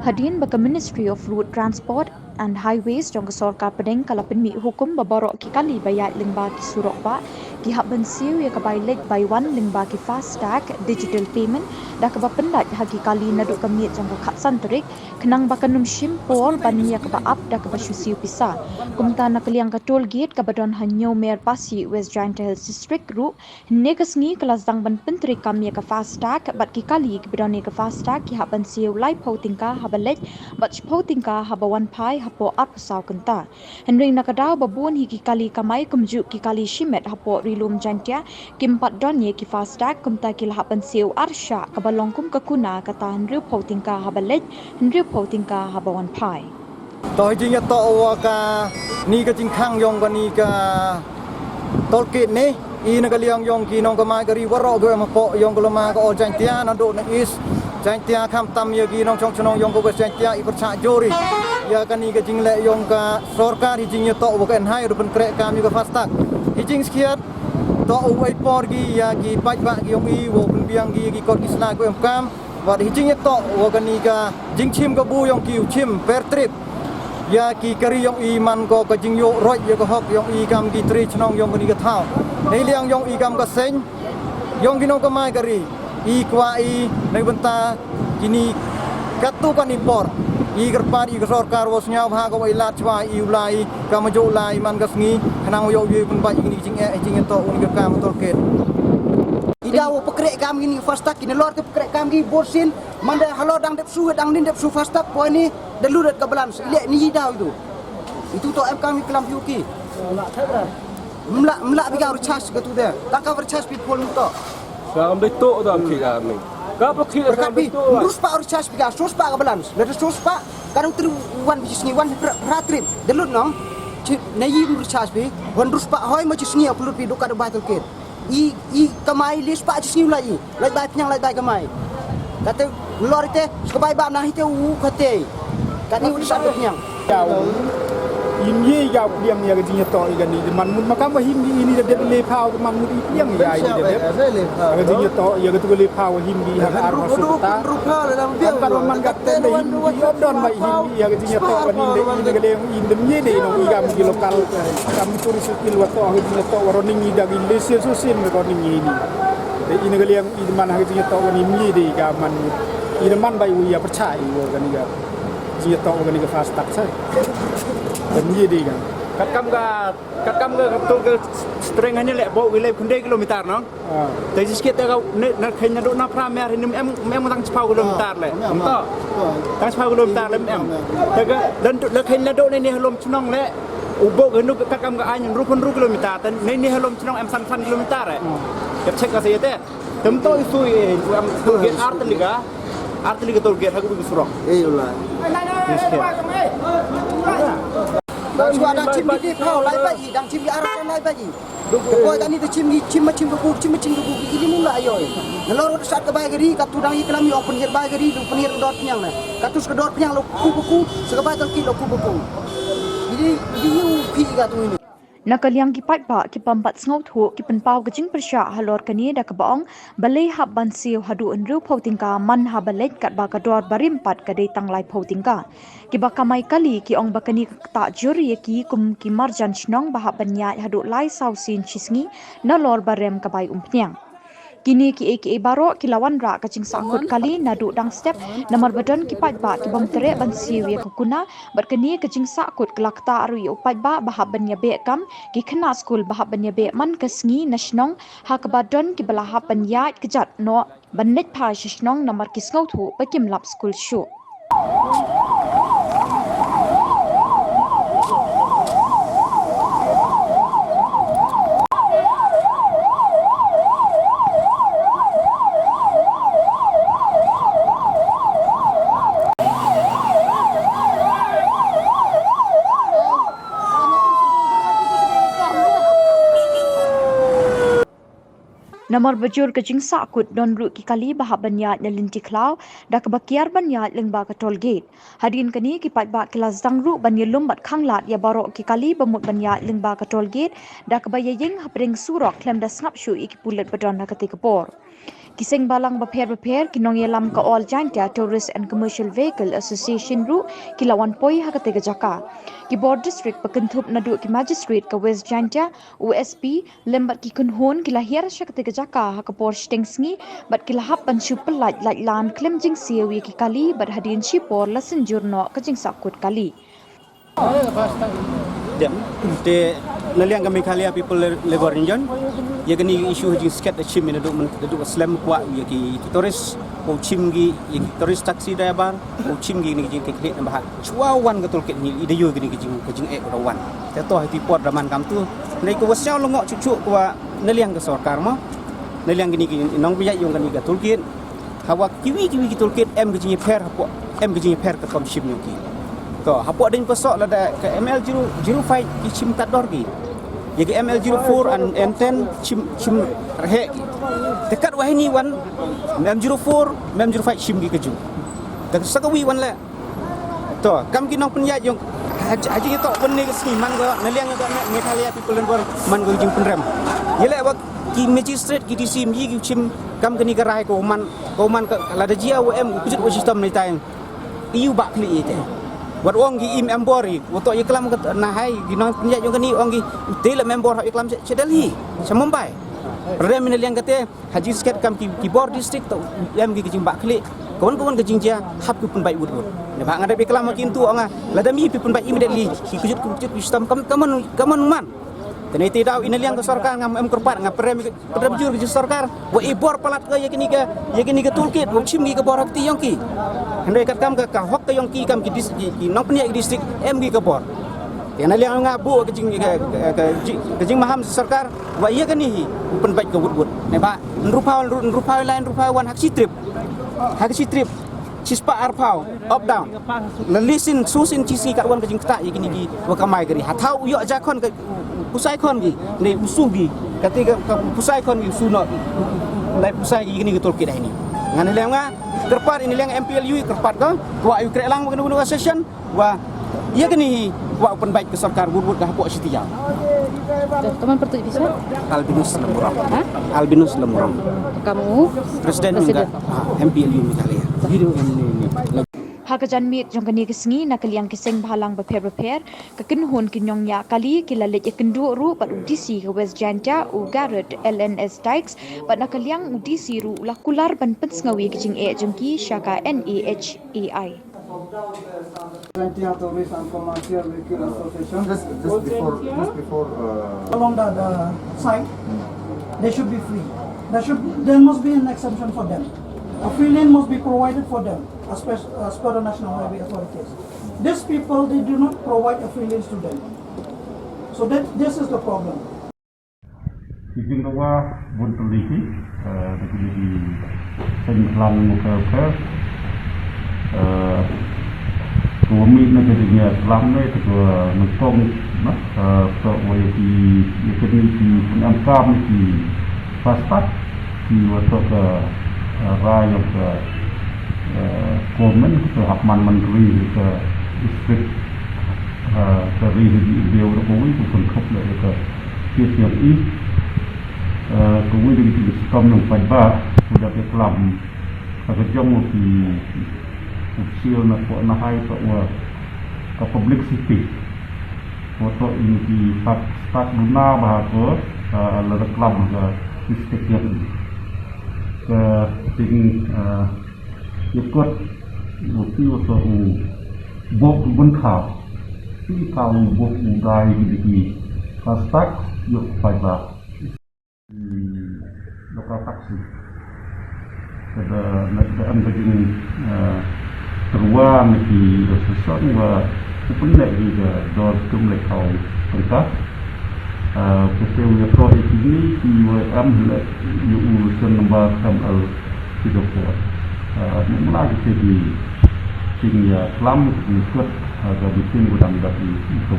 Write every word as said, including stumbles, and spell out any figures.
Hadien ba ka Ministry of Road Transport and Highways jong ka sorkar pdeng ka la pynmih hukum ba baroh ki kali ba ïaid lyngba ki surok bah ki hap ban siew ïa ka bai leit bai wan lyngba ki FASTag digital payment da kaba pyndait ha ki kali naduh ka miet jong ka khatsan tarik, khnang ba kan ym shim por ban ïa kaba ap da kaba shu siew pisa. Kumta na ka liang ka toll gate kaba don ha Hynñiewmer Pasi, West Jaintia Hills District ruh, hynne ka sngi ka la sdang ban pyntreikam ïa ka FASTag bad ki kali kiba don ïa ka FASTag ki hap ban siew laiphew tyngka haba leit bad shiphew tyngka haba wan phai hapoh arphew saw kynta. Hynrei na ka daw ba bun hi ki kali kamai kumjuh ki kali shimet hapoh Ri Lum Jaintia kim pat don ïa ki FASTag, kumta ki la hap ban siew ar shah kaba long kum ka kuna, kata hynriewphew tyngka haba leit, hynriewphew tyngka haba wan phai. To hi jingïatoh wa kani ka jingkhang yong kani ka toll gate ne, i na ka liang yong ki nongkamai kari waroh kiba em hapoh yong ka lama ka All Jaintia naduh na East Jaintia, khamtam ïa ki nongshong shnong yong ka West Jaintia, i pyrshah jur ïa kani ka jingleh yong ka sorkar. Hi jingïatoh wa ka N H A I ruh pynkhreh kam ïa ka FASTag. Hi jingskhiat toh u ai por ki ïa ki paidbah ki yong i wow pynbiang ki ïa ki kot ki sla kiba em kam. Bad hi jingïatoh wa kani ka jingshim kabu yong ki, u shim per trip ïa ki kari yong i man ko ka jingïoh roit ïa ka hok yong i kam ki trai shnong yong kani ka thaw. Nei liang yong i kam ka seng yong ki nongkamai kari, i kwah i na ka bynta kini katto katne por i kyrpad ïa ka sorkar wow sngew bha ka, wa i lad shwa i u lai, ka majo lai man ka sngi, khnang wow ïoh ïa pynbeit ïa kini ki jingeh, jingïatoh wa kani ka kam toll gate. I daw pynkhreh kam kini FASTag, kini lor te pynkhreh kam ki bor sien, man da halor dang dep shu, dang nin dep shu FASTag, poi ni da lut ka balance. I leh ni i daw itu. Itu to em kam i klam ïa ki. Mla, mla bi ka recharge ka tu de. Tang ka recharge bi phone to. Sa kam dei to da ki ka ni. Ka pa ki sa kam dei to. Rus pa recharge bi ka, sos pa ka balance. Lada sos pa, ka tu tri wan bi sngi wan pra, pra trip. Da lut nong. Chi na i recharge bi, wan rus pa hoi ma chi sngi upload bi duka da battle kit. I, i kamai lis pa chi sngi u lai i. Lai bai pniang, lai bai kamai. Kate lor ite, ska bai ba na ite u kate. Kani u sa pniang. Ïa u, im ye ïa u pliang ïa ka jingïatoh ïa kani, man mut ma kam ba him di ini da dep le phaw, man mut i pliang ïa ini da dep. Ïa ka jingïatoh ïa ka tu le phaw him di ha ka ar ma su ta. Kan ba man ka ten da him di ïa don ba him di ïa ka jingïatoh kani da ini ka leng in da mye de no i kam ki local. Kam tu ri su kil wa to ka jingïatoh wa roning i da ki le sel su sin roning ini. Da ini ka leng i man ha ka jingïatoh kani mye de ka man mut. I da man ba i u ïa pyrchah i wa kani ka. Jingïatoh kani ka FASTag sa. Kan ngi di kan. Kat kam ka, kat kam ka, ka tu ka streng hanya leh bo, leh khynde kilometer no. Ah. Te jiskit te ka ne, na khen na do na pra mer ni em, em tang chipau kilometer leh. Ah, em. To. Ah. Tang chipau kilometer leh em. Ah. Te ka dan tu la khen na do ne ni halom chnong leh. U bo ka nu kat kam ka ain ru pun ru kilometer, te ne ni halom chnong em san san kilometer eh. Ah. Ka check ka sa te. Tem to isu eh, tu am tu ge arteliga. Arteliga toll gate ha ka surok. Eh, ulai. Dang shuwa dang chim ki phaw lai ba i, dang chim ki ar lai ba i. Ko kani te chim ki chim ma chim ka ku, chim ma chim ka ku, ki ili mula ayo. Nalor sat ka bai gari, ka tu dang i klam yo pynhir bai gari, du pynhir dor pniang na. Ka tu ska dor pniang lo ku ku, ska bai toll gate lo ku ku. Ili, ili yu phi ka tu ini. Na ka liang ki paidbah ki pambat sngewthuh ki pynpaw ka jingpyrshah halor kane da kaba ong balei hap ban siew haduh hynriewphew tyngka man haba leit katba ka dor barim pat ka dei tang laiphew tyngka. Kiba kamai kali ki ong ba kane ka ktah jur ïa ki kum ki marjan shnong ba hap ban ïaid haduh lai saw sien shi sngi nalor ba rem ka bai umphniang. Kine kiei kiei baroh ki la wanrah ka jingsahkut kali naduh dang step, namar ba don ki paidbah ki bym treh ban siew ïa ka kuna, bad kane ka jingsahkut ka la ktah ruh ïa u paidbah ba hap ban ïabeh kam, ki khynnah skul ba hap ban ïabeh man ka sngi na shnong, ha kaba don kiba la hap ban ïaid kjat noh ban leit phai sha shnong namar ki sngewthuh ba kim lap skul shuh. Namar ba jur ka jingsahkut, don ruh ki kali ba hap ban ïaid na lynti khlaw da kaba kiar ban ïaid lyngba ka toll gate. Hadien kane ki paidbah ki la sdang ruh ban ïalum bad khanglad ïa baroh ki kali ba mut ban ïaid lyngba ka toll gate da kaba ïaïeng hapdeng surok khlem da sngap shuh ïa ki pulit ba don ha katei ka por. Ki seng balang bapher bapher, ki nongïalam ka All Jaintia Tourist and Commercial Vehicle Association ruh ki la wan poi ha katei ka jaka. Ki bor district ba kynthup naduh ki magistrate ka West Jaintia, U S P, lem bad ki kynhun ki la hiar sha katei ka jaka ha ka por shiteng sngi, bad ki la hap ban shu pyllait lait lan khlem jingsiew ïa ki kali, bad hadien shipor la synjur noh ka jingsakut kali. Te, te na liang ka Meghalaya People Labour Union, ïa kane ka issue ha jingskhem da shim naduh myn, naduh slem kwah ïa ki, ki tourist, u shim ki, ïa ki tourist taxi driver, u shim ki kine ki jingkitkhlieh na bha. Shuwa wan ka toolkit hi, i da ïoh kine ki jing, ki jingeh ka wan. Te to ha ki por da man kam tu. Nai ko wa sñiaw lyngngoh chuh chuh ko wa na liang ka sorkar mo. Na liang kine ki nongpynïaid jong kane ka toolkit. Hawa kiwi kiwi ki toolkit em ka jingïapher hapoh, em ka jingïapher ka kam shim jong ki. To, hapoh deiñ pasoh lada ka M L zero, zero five ki shim tad dor ki. Ïa ka M L zero four and M ten shim, shim rheh ki. Te katwa hini wan, M zero four, M zero five shim ki ka jong. Te sa kawi wan leh. To, kam ki nongpynïaid jong, ha, ha jingïatoh pynne ka sngi man ko, na liang ka Me-, Meghalaya People Labour, man ko jingpynrem. Ïaleh wa ki magistrate, ki D C, ym ye ki shim, kam kane ka rai ko man, ko man ka, lada jia wa em, u kjut wa shitom ni tai. Ïu ba khlieh ite. Wat ong ki im em bor i, wa toh ïaklam ka na hai, ki nongpynïaid jong kane ong ki, u te la em bor ha ïaklam sha, sha Delhi, sha Mumbai. Rem na liang kate, ha jingskhem kam ki, ki bor district to em ki, ki jingbakla. Kawan kawan ka jingjia hap ki pynbeit wut wut. Ne ba nga da phi klam ma ki tu nga, lada ym phi pynbeit immediately, ki kjut kjut ki stam kam, kaman, kaman man. Te ne te daw ina liang ka sorkar ngam em kyrpad, nga pyrem, pyrem jur ka sorkar. Wa i bor palat ka ïa kini ka, ïa kini ka toolkit, wa shim ki ka bor hakti jong ki. Hynrei kat kam ka, ka hok ka jong ki kam ki dis-, ki, ki nongpynïaid ki district, em ki ka bor. Te na liang nga buh ka jing, ka, ka, ka jing, ka jingmaham sorkar. Wa ïa kane hi, u pynbeit ka wut wut. Ne ba, hynriewphew, hynriewphew lai, hynriewphew wan ha ka shi trip. Ha ka shi trip. Shispah arphew, up down. La lisin, susin chisi kat wan ka jingktah ïa kine ki, wa kamai kari. Hathaw u ïoh ja khon ka, u, u, pusai khon ki. Ne u su ki. Kati ka, ka pusai khon ki, u su no. Lai pusai ki kine ki toolkit dah ini. Ngan liang nga, kyrpad ini liang M P L U, kyrpad ko. Ko wa ïu kreh lang, wa kene kene session. Wa, ïa kane hi, wa u pynbeit ka sorkar wut wut ka hapoh Shitijang. Te, kaman pyrtuit phi sa? Albinus Lamurong. Ha? Albinus Lamurong. Kamu? President. President. Ka, ha, M P L U Meghalaya. Ha ka janmiet jong kane ka sngi na ka liang ki seng bhalang bapher bapher, ka kynhun ki nongñiah kali ki la leit ïakynduh ruh bad u D C ka West Jaintia u Garod L N S Dykes, bad na ka liang u D C ruh u la kular ban pynsngew ïa ki jingeh jong ki sha ka N A H A I. Jaintia Tourist and Commercial Vehicle Association. Just, just before, just before, uh, along the, the side, they should be free. There should, there must be an exemption for them. A free lane must be provided for them as per, as per the National Highway authorities. These people, they do not provide a free lane to them. So that, this is the problem. Ki jingdawa bun tylli ki, eh, da kine ki seng bhalang bapher bapher, eh, ka wa mih na ka jingïalam ne, te ka wa nyngkong, na, eh, ka wa ïa ki, ïa kine ki pynemkam ki FASTag, ki wa toh ka, eh, rai jong ka, eh, government, ka hap man man ka ri ka district, eh, ka ri ka jingïadei ruh ka wi, ka kynthup leh ïa ka K T M E, eh, kawei de ki jingsitom nongpaidbah, u dang ïaklam ha ka jong u ki official na pdeng na hai, toh wa ka publicity. Wa toh ïa ki FASTag duna bha ko, eh, la da klam ha ka district ïa ki. Ka jing, eh, ïa kot u ki wa toh u bok u bun thaw. Ki thaw u bok u dai ki de ki FASTag ïa u paidbah. Local taxi. Ka da, da, da em ka jing, eh, tyrwa na ki association wa u pynleh ki ka dor kum leh thaw tyngka. Eh, ka te u ïa toh ïa kini ki wa em leh ïa u license number M L zero four. Eh, mynta ki te ki jingïaklam ki jingkut, eh, ka meeting u dang dap ïa u.